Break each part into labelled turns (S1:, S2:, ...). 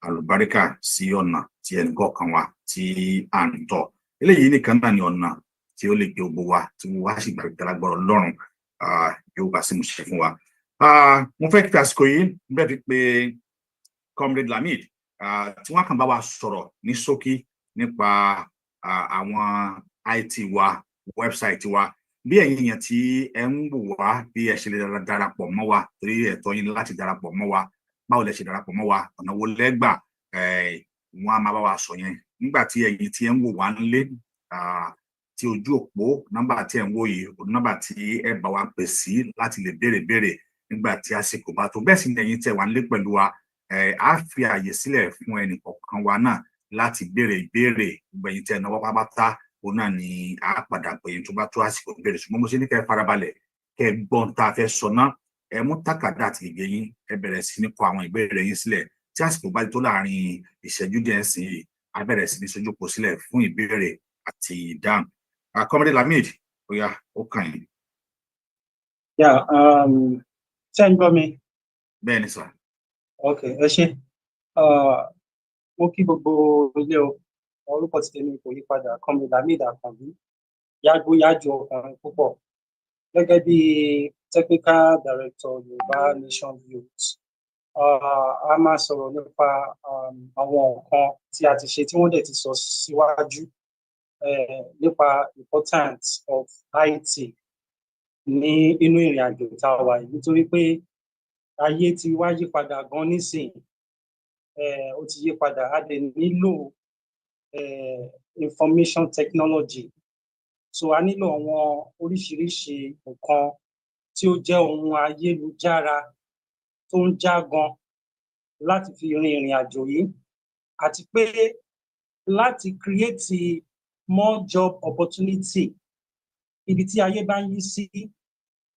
S1: Àlùbáríkà sí ọ̀nà tí ẹnìkọ̀ọ̀kan wa tí à ń tọ̀. Eléyìí nìkan náà ni ọ̀nà tí ó lè gbé gbogbo wa tí wọ́n wá sì gbàgbé lágbára Ọlọ́run yóò bá sí mú ṣe fún wa. Mo fẹ́ fi àsìkò yìí bẹ́ẹ̀ fi pé Comrade Lamid, tí wọ́n kàn bá wa sọ̀rọ̀ ní ṣókí nípa àwọn IT wa, website wa, bí ẹ̀yin èèyàn tí ẹ ń wò wá, bí ẹ ṣe lè darapọ̀ mọ́ wa, torí ẹ̀tọ́ yín láti darapọ̀ mọ́ wa. Báwo lẹ ṣe darapọ̀ mọ́ wa? Ọ̀nà wo lẹ́gbà? Wọ́n á máa bá wa sọ yẹn nígbà tí ẹ̀yin tí ẹ ń wò wá nílé, tí ojú òpó nọ́mbà tí ẹ ń wò yìí, nọ́mbà tí ẹ bá wa pè sí láti lè béèrè béèrè nígbà tí àsìkò bá tó. Bẹ́ẹ̀ sì ni ẹ̀yin tí ẹ wà nílé pẹ̀lú wa, á fi àyè sílẹ̀ fún ẹnì kọ̀ọ̀kan wa náà láti béèrè ìbéèrè. Gbogbo ẹ̀yin tí ẹ náwó pátápátá, òun náà ni a padà pè yín tó bá tó àsìkò ìbéèrè. Ṣùgbọ́n mo ṣe ní kẹ́ ẹ farabalẹ̀, kẹ́ ẹ gbọ́n tá a fẹ́ sọ náà. Ẹ mú tákàdá àti gègé yín, ẹ bẹ̀rẹ̀ sí ní kọ àwọn ìbéèrè yín sílẹ̀. Tí àsìkò bá tó, láàrin ìṣẹ́jú díẹ̀ sí i, a bẹ̀rẹ̀ sí ní sojú kò sílẹ̀ fún ìbéèrè àti ìdáhùn. Comrade Lamid, ó yá, ó kàn yín.
S2: Yeah, ṣé ń gbọ́ mi?
S1: Bẹ́ẹ̀ ni sir.
S2: Ok, ẹ ṣé. Mo kí gbogbo ilé o. Orúkọ ti tèmi kò yí padà, Comrade Lamid Àkànbí, yágbóyájú ọkùnrin púpọ̀. Gẹ́gẹ́ bí technical director Yorùbá Nation Youth, a máa sọ̀rọ̀ nípa àwọn nǹkan tí a ti ṣe, tí wọ́n dẹ̀ ti sọ síwájú nípa importance of IT ní inú ìrìn àjò tá a wà yìí, nítorí pé ayé ti wá yí padà gan nísìnyí. Ó ti yí padà. A dẹ̀ nílò information technology, so a nílò àwọn oríṣiríṣi nǹkan tí ó jẹ́ ohun ayélujára tó ń já gan láti fi rin ìrìn àjò yìí, àti pé láti create more job opportunity. Ibi tí ayé bá ń yí sí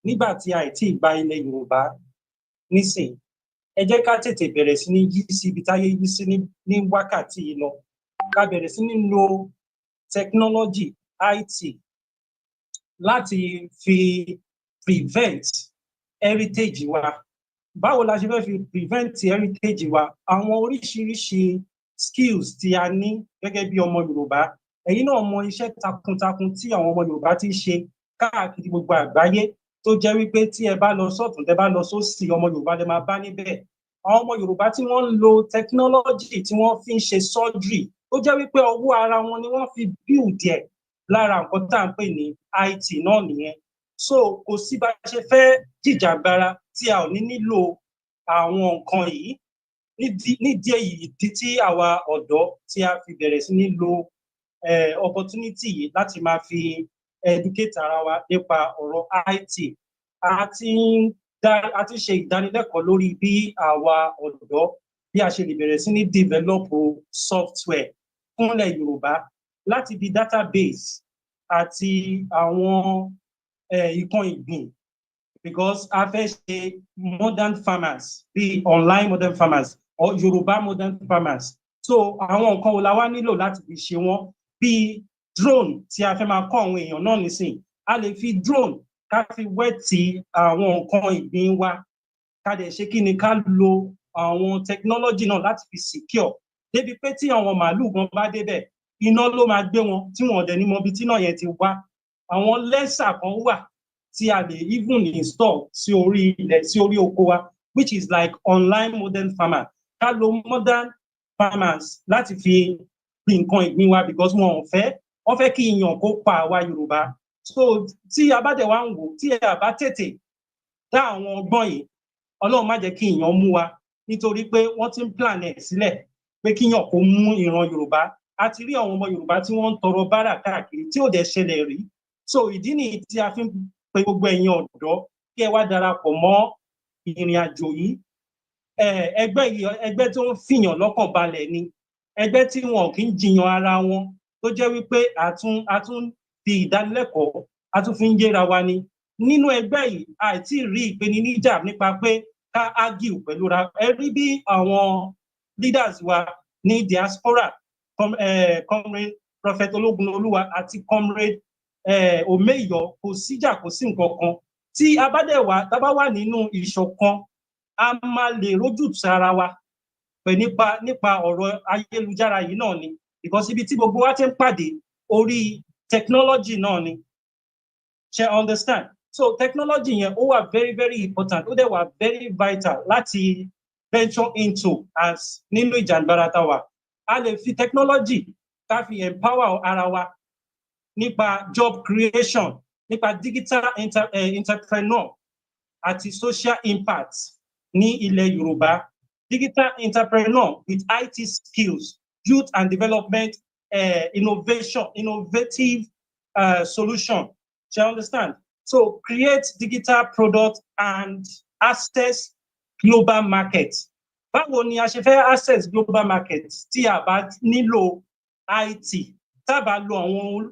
S2: nígbà tí a ì tí ì gba ilẹ̀ Yorùbá nísìnyí, ẹ jẹ́ ká tètè bẹ̀rẹ̀ sí ní yí sí ibi táyé yí sí ní wákàtí yìí lọ, ká bẹ̀rẹ̀ sí ní lo technology IT láti fi prevent heritage wa. Báwo la ṣe fẹ́ fi prevent heritage wa? Àwọn oríṣiríṣi skills tí a ní gẹ́gẹ́ bí ọmọ Yorùbá, ẹ̀yin náà mọ iṣẹ́ takuntakun tí àwọn ọmọ Yorùbá ti ń ṣe káàkiri gbogbo àgbáyé, tó jẹ́ wípé tí ẹ bá lọ sọ́tún, tẹ́ bá lọ sósì, ọmọ Yorùbá lè máa bá níbẹ̀. Àwọn ọmọ Yorùbá tí wọ́n ń lo technology, tí wọ́n fi ń ṣe surgery, tó jẹ́ wípé ọwọ́ ara wọn ni wọ́n fi build ẹ̀. Lára nǹkan tá à ń pè ní IT náà nìyẹn. So kò sí bá a ṣe fẹ́ jìjàgbara tí a ò ní nílò àwọn nǹkan yìí. Nídìí èyí, ìdí tí àwa ọ̀dọ́ tí a fi bẹ̀rẹ̀ sí ní lo opportunity yìí láti máa fi educate ara wa nípa ọ̀rọ̀ IT. A ti ṣe ìdánilẹ́kọ̀ọ́ lórí bí àwa ọ̀dọ́, bí a ṣe lè bẹ̀rẹ̀ sí ní develop software fúnlẹ̀ Yorùbá, láti bí database àti àwọn ìkan ìgbìn, because a fẹ́ ṣe modern farmers, bí online modern farmers or Yorùbá modern farmers. So àwọn nǹkan wo la wá nílò láti fi ṣe wọ́n? Bí drone tí a fẹ́ máa kọ́ àwọn èèyàn náà nísìn, a lè fi drone ká fi wet àwọn nǹkan ìgbìn wa, ká dẹ̀ ṣe kí ni, ká lo àwọn technology náà láti fi secure, débi pé tí àwọn màálù gan bá débẹ̀, iná ló máa gbé wọn, tí wọn dẹ̀ ní mọ ibi tí náà yẹn ti wá. Àwọn laser kan wà tí a lè even install sí orí ilẹ̀, sí orí oko wa, which is like online modern farmer. Ká lo modern farmers láti fi gbin nǹkan ìgbìn wa, because wọn ò fẹ́, wọ́n fẹ́ kí ìyàn kó pa àwa Yorùbá. So tí a bá dẹ̀ wá ń wò, tí a bá tètè dá àwọn ọgbọ́n yìí, Ọlọ́run má jẹ́ kí ìyàn mú wa, nítorí pé wọ́n ti ń plan ẹ̀ sílẹ̀ pé kíyàn kó mú ìran Yorùbá. A ti rí àwọn ọmọ Yorùbá tí wọ́n ń tọrọ bárà káàkiri, tí ò dẹ̀ ṣẹlẹ̀ rí. So ìdí nìyí tí a fi ń pe gbogbo ẹ̀yin ọ̀dọ́ kí ẹ wá darapọ̀ mọ́ ìrìn àjò yìí. Ẹgbẹ́ yìí, ẹgbẹ́ tó ń fìyàn lọ́kàn balẹ̀ ni, ẹgbẹ́ tí wọn kì í jiyàn ara wọn, tó jẹ́ wípé a tún fi ìdánilẹ́kọ̀ọ́, a tún fi ń yéra wa ni. Nínú ẹgbẹ́ yìí, àìtí rí ìpèníjà nípa pé ká argue pẹ̀lú ra. Ẹ rí bí àwọn leaders wa ní diaspora, Comrade Prophet Ológunolúwa àti Comrade Omeyo, kò síjà, kò sí nǹkan kan. Tí a bá dẹ̀ wá, tá a bá wà nínú ìṣọ̀kan, a máa lè rójú tu ara wa. Pẹ̀ nípa ọ̀rọ̀ ayélujára yìí náà ni, because ibi tí gbogbo wa ti ń pàdé, orí technology náà ni. Ṣe understand? So technology yẹn, ó wà very, very important, ó dẹ̀ wà very vital láti venture into as nínú ìjàngbara tá wà. A lè fi technology ká fi empower ara wa nípa job creation, nípa digital entrepreneur àti social impact ní ilẹ̀ Yorùbá. Digital entrepreneur with IT skills, youth and development, innovation, innovative solution. Do you understand? So create digital product and access global market. Báwo ni a ṣe fẹ́ access global market tí a bá nílò IT, tá a bá lo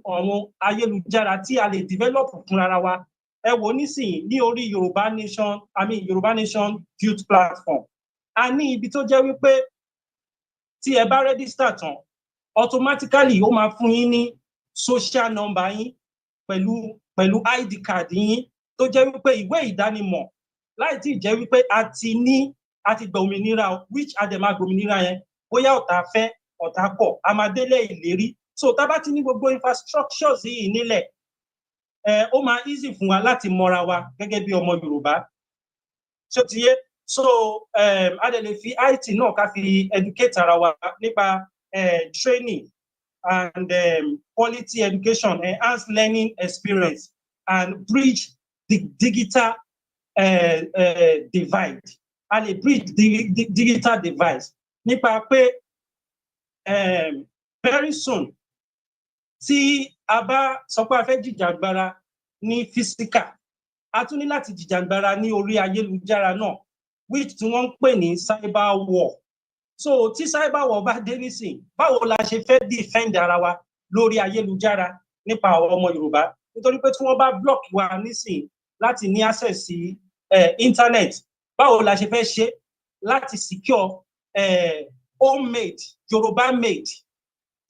S2: àwọn ayélujára tí a lè develop fúnra wa? Ẹ wò nísìnyí, ní orí Yorùbá Nation, I mean Yorùbá Nation Youth Platform, a ní ibi tó jẹ́ wípé tí ẹ bá register tán, automatically ó máa fún yín ní social number yín pẹ̀lú ID card yín, tó jẹ́ wípé ìwé ìdánimọ̀, láì tí ì jẹ́ wípé a ti gba òmìnira, which a dẹ̀ máa gbòmìnira yẹn, bóyá ọ̀tá fẹ́, ọ̀tá kọ̀, a máa délé ìlérí. So tá a bá ti ní gbogbo infrastructures yìí nílẹ̀, ẹ ó máa easy fún wa láti mọra wa gẹ́gẹ́ bí ọmọ Yorùbá. Ṣó ti yé? So a dẹ̀ lè fi IT náà ká fi educate ara wa nípa training and quality education, enhance learning experience and bridge the digital divide. A lè bridge the digital divide nípa pé very soon, tí a bá sọ pé a fẹ́ jìjàgbara ní physical, a tún ní láti jìjàgbara ní orí ayélujára náà, which tí wọ́n ń pè ní cyber war. So tí cyber war bá dé nísìn, báwo la ṣe fẹ́ defend ara wa lórí ayélujára nípa àwọn ọmọ Yorùbá? Nítorí pé tí wọ́n bá block wa nísìn láti ní access sí internet, báwo la ṣe fẹ́ ṣe láti secure homemade, Yorùbá made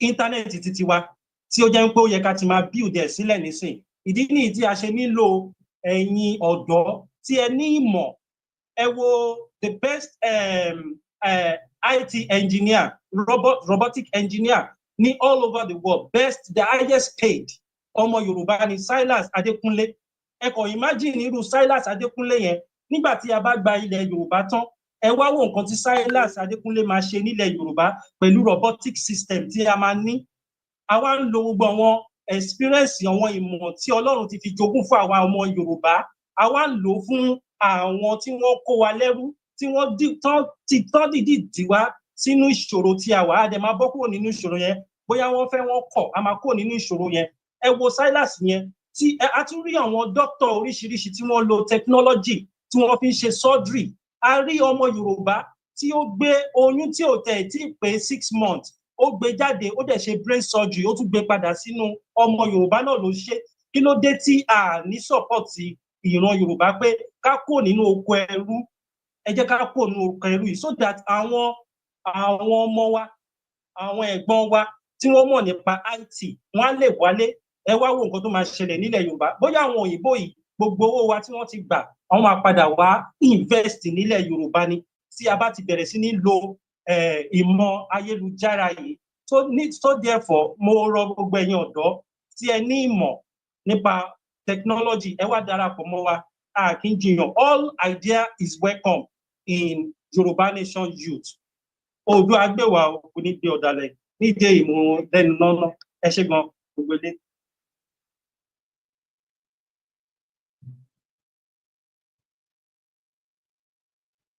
S2: internet títí wa, tí ó jẹ́ pé ó yẹ ká ti máa build ẹ̀ sílẹ̀ nísìn? Ìdí nìyí tí a ṣe nílò ẹ̀yin ọ̀dọ́ tí ẹ ní ìmọ̀. Ẹ wo the best IT engineer, robotic engineer ní all over the world, best, the highest paid, ọmọ Yorùbá ni, Silas Adékúnlé. Ẹ kàn imagine irú Silas Adékúnlé yẹn, nígbà tí a bá gba ilẹ̀ Yorùbá tán, ẹ wá wo nǹkan tí Silas Adékúnlé máa ṣe nílẹ̀ Yorùbá pẹ̀lú robotic system tí a máa ní. A wá ń lo gbogbo àwọn experience, àwọn ìmọ̀ tí Ọlọ́run ti fi jogún fún àwa ọmọ Yorùbá, a wá ń lò ó fún àwọn tí wọ́n kó wa lẹ́rú, tí wọ́n ti tán dìdí dì wá sínú ìṣòro tí a wà. Á dẹ̀ máa bọ́ kúrò nínú ìṣòro yẹn, bóyá wọ́n fẹ́, wọ́n kọ̀, a máa kúrò nínú ìṣòro yẹn. Ẹ wo Silas yẹn, tí a tún rí àwọn dókítà oríṣiríṣi tí wọ́n lo technology tí wọ́n fi ń ṣe surgery. A rí ọmọ Yorùbá tí ó gbé oyún tí ò tẹ̀ tí pé 6 months, ó gbé jáde, ó dẹ̀ ṣe brain surgery, ó tún gbé padà sínú. Ọmọ Yorùbá náà ló ṣe. Kí ló dé tí a ní support ìran Yorùbá pé ká kúrò nínú oko ẹrú? Ẹ jẹ́ ká kúrò nínú oko ẹrú yìí, so that àwọn ọmọ wa, àwọn ẹ̀gbọ́n wa tí wọ́n mọ̀ nípa IT, wọ́n á lè wálé. Ẹ wá wo nǹkan tó máa ṣẹlẹ̀ nílẹ̀ Yorùbá. Bóyá àwọn òyìnbó yìí, gbogbo owó wa tí wọ́n ti gbà, wọ́n máa padà wá invest nílẹ̀ Yorùbá ni, tí a bá ti bẹ̀rẹ̀ sí ní lo ìmọ̀ ayélujára yìí. So therefore, mo rọ gbogbo ẹ̀yin ọ̀dọ́ tí ẹ ní ìmọ̀ nípa technology, ẹ wá darapọ̀ mọ́ wa. A kì í jiyàn. All idea is welcome in Yorùbá Nation Youth. Oòduà gbè wá, kò ní gbé ọ̀dàlẹ̀. Nídìí èyí, mo lẹ́nu lọ́nà. Ẹ ṣé gan, gbogbo ilé.